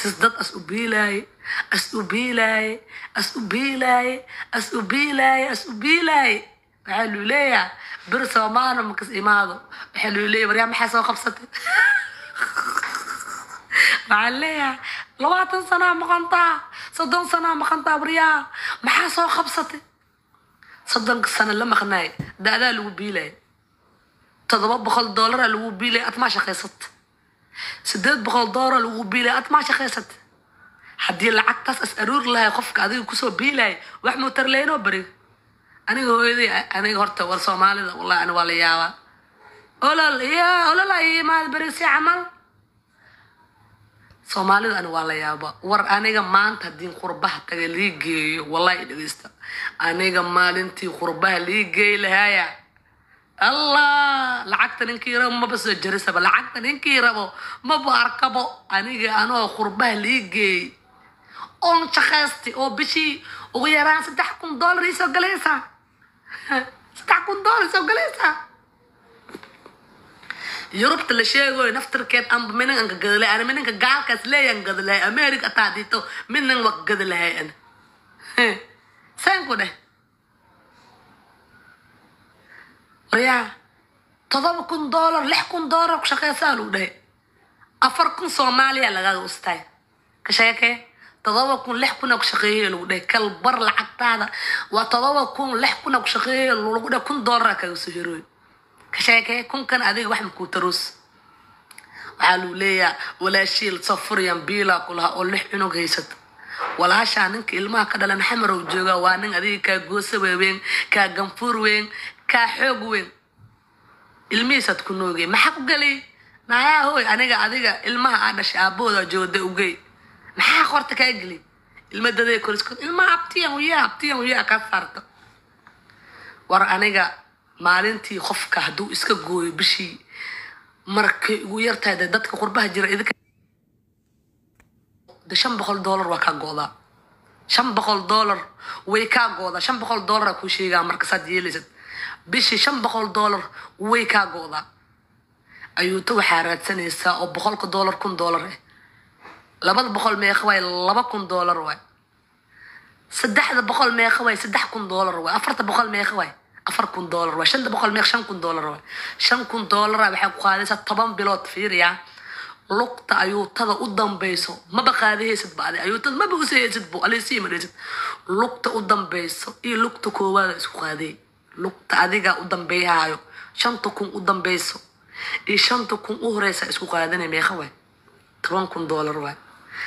Sis dad as u biilaaye, as u biilaaye, as u biilaaye, as u biilaaye, as u biilaaye, waxaa luu leeyaha bir Soomaana makas imaado. Waxaa luu leeyahay, waryaa, maxaa soo qabsatay? Waxaan leeyahay, 20 sanaa maqantaa, 30 sanaa maqantaa, waryaa, maxaa soo qabsatay? 30-ka sano la maqnaay, da-daa lagu biilaya $700 lagu biilaya, ad maa shaqaysat. $800 lagu biilaya, ad maa shaqaysat. Haddii lacagtaas as aruur lahay, qofka adiga kusoo biilaya wax muu tarleynoo beri. Aniga hooyaday, aniga horta, war Soomaalida, wallahi ani waa la yaabaa. Olol ya olol ay imaad beri si camal. Soomaalida ani waa la yaaba. War aniga maanta haddii qurbaha taga lii geeyo, wallahi dhegeysta, aniga maalintii qurbaha lii geey lahaaya, Allah, lacagta ninkii rabo maba soo jarisaba, lacagta ninkii rabo maba arkabo. Aniga anoo qurbaha lii geey oon shaqaystay oo bishii ugu yaraan $3000 iisoo galaysaa, $3000 isoo galaysaa. Yurubta la sheegoyo naftirkeed amba minan an ka gadalahay, ana minanka gaalkaas leeyan gadalahay. America ataa dito minan waa ka gadalahay ana saan ku dheh. Waryaa, $7000, $6000 ku shaqeysaa lagu dhahay, 4000 Soomaaliya lagaga ustaay. Ka sheekee, 7000, 6000 ku shaqeeyay lagu dhahay, kalbar lacagtaada waa 7000, 6000 ku shaqeeyay lagu dhahay, $1000 kaga soo herooy. Ka sheekee, kunkan adiga wax makuu taroos. Waxaa lagu leeyaha, walaashiil soo furyan biilaa ku lahaa oo lix cunug haysato. Walaashaa ninka ilmaha ka dhalan Xamarow jooga, waa nin adiga kaa goosa weyn, kaa ganfuur weyn, kaa xoog weyn, ilmihiisaad ku noogay. Maxaa ku gelay? Naayaa hooy, aniga adiga ilmaha aa dhashay aabahooda joogda ugey, maxaa qorta kaa geli? Ilma daday koriskood, ilmaha abtiyan uyaa, abtiyan uyaa kaa saarto. War aniga maalintii qofka hadduu iska gooyo bishii markay ugu yartahay, dee dadka qurbaha jira idinka de, $500 waa kaa go'daa, $500 way kaa go'daa. $500 kuu sheegaa marka saad yeelaysad, bishii $500 way kaa go'daa. Ayuuta waxaa raadsanaysaa oo boqolka dollar $1000 ah, 200 meeqa waay? $2000 waay. 300 meeqa waay? $3000 waay. 400 meeqa waay? $4000 waay. 500 meeqa? $5000 waay. $5000 waxay ku qaadaysaa 10 bilood. Fiiriya, lugta ayuutada u dambayso maba qaadahaysid ba, adi ayuutada maba usahaysid bu alisii madhaysid. Lugta u dambayso iyo lugta koowaada isku qaaday, lugta adiga u dambeeyahaayo, 5000 u dambayso iyo 5000 u horeysa isku qaadanay, meeqa waay? $10,000 waay.